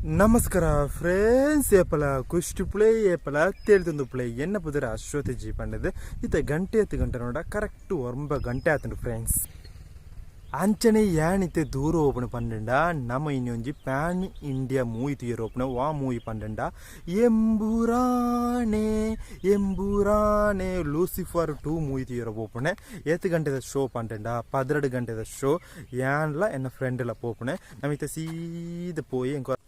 ನಮಸ್ಕಾರ ಫ್ರೆಂಡ್ಸ್, ಏಪಲ ಕುಷ್ಟಿ ಪುಳೆ ಏಪಲ ತೇಳ್ತಂದು ಪುಳೆ. ಎನ್ನ ಪುದರ ಅಶ್ವತಿ ಜಿ ಪಂಡದು. ಇತ್ತ ಗಂಟೆ ಹತ್ತು ಗಂಟೆ ನೋಡ, ಕರೆಕ್ಟ್ 9 ಗಂಟೆ ಆತಂಡು ಫ್ರೆಂಡ್ಸ್. ಅಂಚನೆ ಯಾನಿತ್ತೆ ದೂರ ಓಪನ್ ಪಂಡಂಡ, ನಮ್ಮ ಇನ್ನೊಂಜಿ ಪ್ಯಾನ್ ಇಂಡಿಯಾ ಮೂವಿ ತುಯರ್ ಓಪನ್ ವಾ ಮೂವಿ ಪಂಡಂಡ ಎಂಬುರಾಣೆ ಎಂಬುರಾಣೆ ಲೂಸಿಫರ್ 2 ಮೂವಿ ತುಯರ್ ಓಪನೆ. ಏತ್ ಗಂಟೆದ ಶೋ ಪಂಡಂಡ 12 ಗಂಟೆದ ಶೋ. ಯಾನ್ಲ ಎನ್ನ ಫ್ರೆಂಡ್ ಎಲ್ಲ ಪೋಪಣೆ. ನಮಿತ್ತೆ ಸೀದ ಪೋಯಿ ಎಂಕ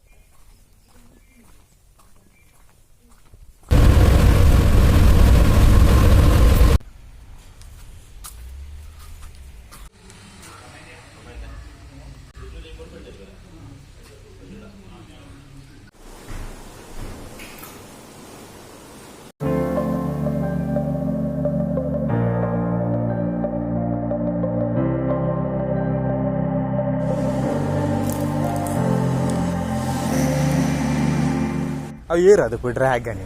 ಅವು ಏರು ಅದು ಡ್ರ್ಯಾಗನ್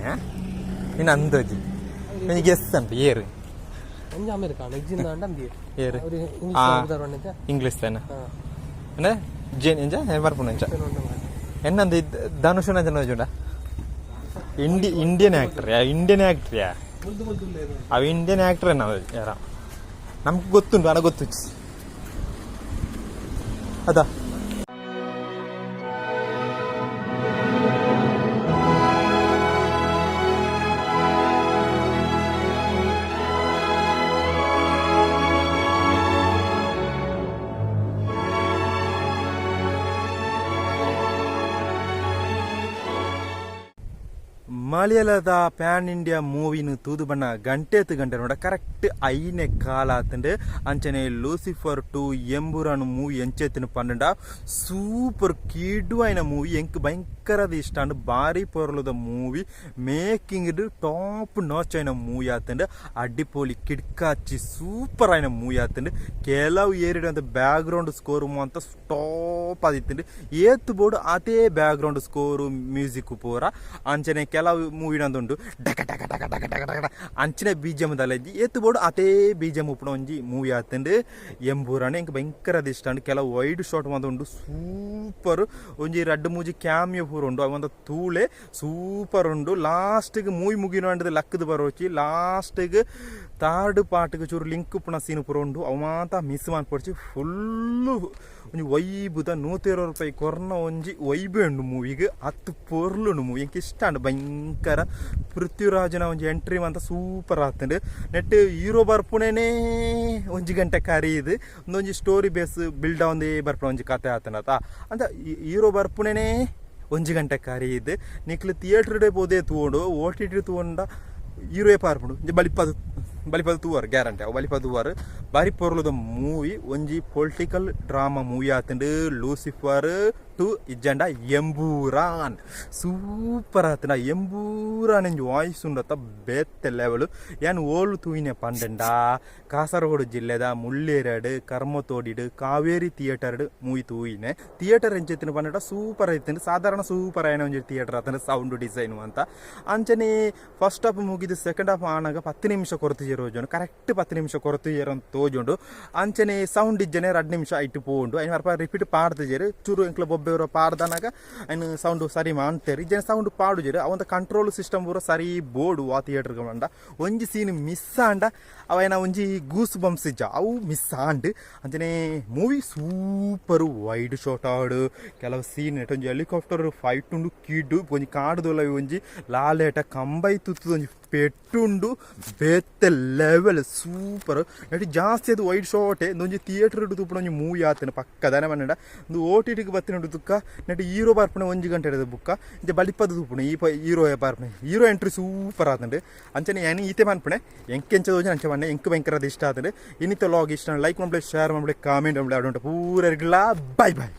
ಇನ್ನು ಅಂದಾಜಿ ಒಂಜಿ ಗೆಸ್ ಅಂತ ಏರು. ಒಂಜಿ ಅಮೆರಿಕ ಇಜ್ಜಿಂದ ಅಂಬಿ. ಏರು. ಅವ್ರು ಇಂಗ್ಲಿಷ್ ಪಂಡಿತ. ಇಂಗ್ಲೀಷ್ ತಾನೆ ಅಂದ್ರೆ ಜೇನ್ ಎಂಜ ಬರ್ಪುನ ಎಂಚ ಎನ್ನಂದು ಧನುಷನ ಜನ ಜೋಡ ಇಂಡಿಯನ್ ಆಕ್ಟರ್ ಯಾ, ಇಂಡಿಯನ್ ಆಕ್ಟರ್ ಯಾ. ಅವ ಇಂಡಿಯನ್ ಆಕ್ಟರ್ ಎನ್ನ ಯಾರ ನಮ್ಗೆ ಗೊತ್ತುಂಟು ಅನ ಗೊತ್ತು ಅದಾ. ಮಲಯಾಳದ ಪ್ಯಾನ್ ಇಂಡಿಯಾ ಮೂವಿನ ತೂದು ಬಣ್ಣ ಗಂಟೆ ಹತ್ತು ಗಂಟೆ ನೋಡ, ಕರೆಕ್ಟ್ ಐನೇ ಕಾಲ ಆತಂಡು. ಅಂಚನೆ ಲೂಸಿಫರ್ 2 ಎಂಬುರಾನು ಮೂವಿ ಎಂಚೆತ್ತಿನ ಪಂಡ ಸೂಪರ್ ಕಿಡು ಆಯ್ನ ಮೂವಿ. ಎಂಕ್ ಭಯಂಕರದ ಇಷ್ಟ ಅಂಡ್ ಬಾರಿ ಪೊರ್ಲುದ ಮೂವಿ. ಮೇಕಿಂಗ್ ಟಾಪ್ ನಾಚ್ ಆಯ್ನ ಮೂವಿ ಆತಂಡು. ಅಡ್ಡಿಪೋಲಿ ಕಿಡ್ಕಾಚಿ ಸೂಪರ್ ಆಯ್ನ ಮೂವಿ ಆತಂಡು. ಕೆಲವು ಏರಿಡ ಅಂತ ಬ್ಯಾಕ್ ಗ್ರೌಂಡ್ ಸ್ಕೋರ್ ಅಂತ ಟಾಪ್ ಆದಿತ್ತಂಡು. ಏತ್ ಬೋರ್ಡ್ ಅದೇ ಬ್ಯಾಕ್ ಗ್ರೌಂಡ್ ಸ್ಕೋರು ಮ್ಯೂಸಿಕ್ ಪೂರ. ಅಂಚನೆ ಕೆಲವು ಮೂವಿನಂದುಂಡು ಡಕ ಡಕ ಡಕ ಡಕ ಡಕ ಡಕ ಅಂಚನೆ ಬೀಜಮ್ ದಲಜ್ಜಿ ಏತ್ ಬೋರ್ಡ್ ಅದೇ ಬೀಜಮ್ ಉಪ್ಪುನ ಒಂಜಿ ಮೂವಿ ಆತಂಡು ಎಂಬೂರಾನೆ. ಎಂಕ್ ಭಯಂಕರದ ಇಷ್ಟ ಅಂಡ್ ಕೆಲವು ವೈಡ್ ಶಾಟ್ ಉಂಡು ಸೂಪರ್. ಒಂಜಿ ರಡ್ಡು ಮೂಜಿ ಕ್ಯಾಮಿಯೋ ಪೂರ ಉಂಡು, ಅವಂದ ತೂಳೆ ಸೂಪರ್ ಉಂಡು. ಲಾಸ್ಟ್ಗೆ ಮೂವಿ ಮುಗಿನ ಲಕ್ಕದ ಬರೋಚಿ ಲಾಸ್ಟ್ಗೆ ಥರ್ಡ್ ಪಾರ್ಟ್ಗೆ ಚೂರು ಲಿಂಕ್ ಉಪ್ಪುನ ಸೀನ್ ಪೂರ ಉಂಡು. ಅವು ಮಾತ ಮಿಸ್ ಮಾನ್ಪೊಡ್ಚಿ. ಫುಲ್ಲು ಒಂಜಿ ವೈಬುದ 120 ರೂಪಾಯಿ ಕೊರ್ನ ಒಂಜಿ ವೈಬೆ ಉಂಡು ಮೂವಿಗೆ. ಅತ್ತು ಪೊರ್ಲುಂಡು ಮೂವಿ, ಎಂಕ್ ಇಷ್ಟ ಉಂಡು ಭಯಂಕರ. ಪೃಥ್ವಿರಾಜನ ಒಂಜಿ ಎಂಟ್ರಿ ಮಾತ ಸೂಪರ್ ಆತಂಡು. ನೆಟ್ ಹೀರೋ ಬರ್ಪುನೇನೆ ಒಂಜಿ ಗಂಟೆ ಕರೀದು ಒಂದೊಂಜಿ ಸ್ಟೋರಿ ಬೇಸ್ ಬಿಲ್ಡ್ ಒಂದೇ ಬರ್ಪುನ ಒಂಜಿ ಕತೆ ಆತಂಡತ ಅಂತ. ಹೀರೋ ಬರ್ಪುನೇನೆ ಒಂಜಿ ಗಂಟೆ ಕರೀದು. ನಿಕ್ಲು ಥಿಯೇಟರ್ ಪೋದೇ ತೂವೊಂಡು, ಓ ಟಿ ಟಿ ತೂವೊಂಡ ಹೀರೋಯೇ ಪಾರ್ಪುಂಡು. ಒಂಜಿ ಬಲಿಪದು ಬಲಿಪದು ತೂವರ್ ಗ್ಯಾರಂಟಿ ಅವು ಬಲಿಪದು ತೂವರ್. ಬಾರಿ ಪೊರ್ಲುದ ಮೂವಿ, ಒಂಜಿ ಪೊಲಿಟಿಕಲ್ ಡ್ರಾಮಾ ಮೂವಿ ಆತಂಡು ಲೂಸಿಫರ್ 2 ಇಜ್ಜಂಡ ಎಂಬೂರಾನ್. ಸೂಪರ್ ಆತಂಡ ಎಂಬೂರಾನ್. ಒಂಜಿ ವಾಯ್ಸ್ ಉಂಡತ್ತ ಬೇತೆ ಲೆವೆಲ್. ಯಾನ್ ಓಲು ತೂಯಿನೆ ಪಂಡಂಡ ಕಾಸರಗೋಡು ಜಿಲ್ಲೆದ ಮುಳ್ಳೇರಡು ಕರ್ಮತೋಡಿಡು ಕಾವೇರಿ ಥಿಯೇಟರ್ ಮೂವಿ ತೂಯಿನೆ. ಥಿಯೇಟರ್ ಎಂಚೆತ್ತಿನ ಪಂಡಂಡ ಸೂಪರ್ ಆಯ್ತಂಡು. ಸಾಧಾರಣ ಸೂಪರ್ ಆಯ್ನ ಒಂಜಿ ಥಿಯೇಟರ್ ಆತಂಡ, ಸೌಂಡ್ ಡಿಸೈನ್ ಅಂತ. ಅಂಚನೆ ಫಸ್ಟ್ ಹಾಫ್ ಮುಗಿದು ಸೆಕೆಂಡ್ ಹಾಫ್ ಆನಾಗ 10 ನಿಮಿಷ ಕೊರತು ಜೇರೋಜುಂಡು, ಕರೆಕ್ಟ್ 10 ನಿಮಿಷ ಕೊರತು ಜೇರೋ ಅಂತ ತೋಜುಂಡು. ಅಂಚನೆ ಸೌಂಡ್ ಇಜ್ಜನೆ 2 ನಿಮಿಷ ಇಟ್ಟು ಪೋಂಡು. ಐನ್ ಅಲ್ಪ ರಿಪೀಟ್ ಪಾಡ್ದು ಚೂರು ಎಂಕ್ಲ ಬೊಬ್ಬೆವರ ಪಾಡ್ದನಾಗ ಐನ್ ಸೌಂಡ್ ಸರಿ ಮಾಡ್ತೇರು. ಇಜ್ಜನೆ ಸೌಂಡ್ ಪಾಡುಜೆರು. ಅವಂತ ಕಂಟ್ರೋಲ್ ಸಿಸ್ಟಮ್ ಪೂರ ಸರಿ ಬೋರ್ಡು. ಆ ಥಿಯೇಟರ್ ಮಂಡ ಒಂಜಿ ಸೀನ್ ಮಿಸ್ ಆಂಡ ಅವೇನ ಒಂಜಿ ಗೂಸ್ ಬಂಪ್ಸ್ ಇಜ್ಜ, ಅವು ಮಿಸ್ ಆಂಡ್. ಅಂಚನೆ ಮೂವಿ ಸೂಪರ್ ವೈಡ್ ಶಾಟ್ ಆಡು. ಕೆಲವು ಸೀನ್ ಒಂಜಿ ಹೆಲಿಕಾಪ್ಟರ್ ಫೈಟ್ ಉಂಡು ಕಿಡು. ಒಂಜಿ ಕಾಡುದೊಲ ಒಂಜಿ ಲಾಲೇಟ ಕಂಬೈ ತುತ್ತು ಒಂಜಿ ಪೆಟ್ಟುಂಡು, ಬೇತೆ ಲೆವೆಲ್ ಸೂಪರ್. ನೆಟ್ ಜಾಸ್ತಿ ಅದು ವೈಡ್ ಶಾಟೆ. ಒಂಜಿ ಥಿಯೇಟರ್ ತೂಪುನ ಒಂಜಿ ಮೂವಿ ಆತನ ಪಕ್ಕ ದಾನೆ ಪಂಡ ಒಂದು ಓ ಟಿ ಟಿಗೆ ಬತ್ತಿನ ತುಕ್ಕ. ನೆಟ್ ಹೀರೋ ಬರ್ಪುನ ಒಂಜಿ ಗಂಟೆ ಇಡೋದು ಬುಕ್ಕ ಇಂಚ ಬಲಿಪದ ತೂಪುಣ ಈ ಹೀರೋ ಬರ್ಪುನ ಹೀರೋ ಎಂಟ್ರಿ ಸೂಪರ್ ಆತಂಡು. ಅಂಚನೆ ಯಾನ್ ಈತೆ ಪನ್ಪುಣೆ ಎಂಕ್ ಎಂಚ ತೋಜಿ ಅಂಚ ಪನ್ನೆ. ಎಂಕ್ ಭಯಂಕರದ ಇಷ್ಟ ಆತಂಡು. ಇನ್ನಿತ ಲಾಗ್ ಇಷ್ಟ ಲೈಕ್ ಮಾಡ್ಲಿ, ಶೇರ್ ಮಾಡ್ಲಿ, ಕಾಮೆಂಟ್ ಮಾಡ್ಲಿ. ಅಡುಂಟು ಪೂರ ಬೈ ಬೈ.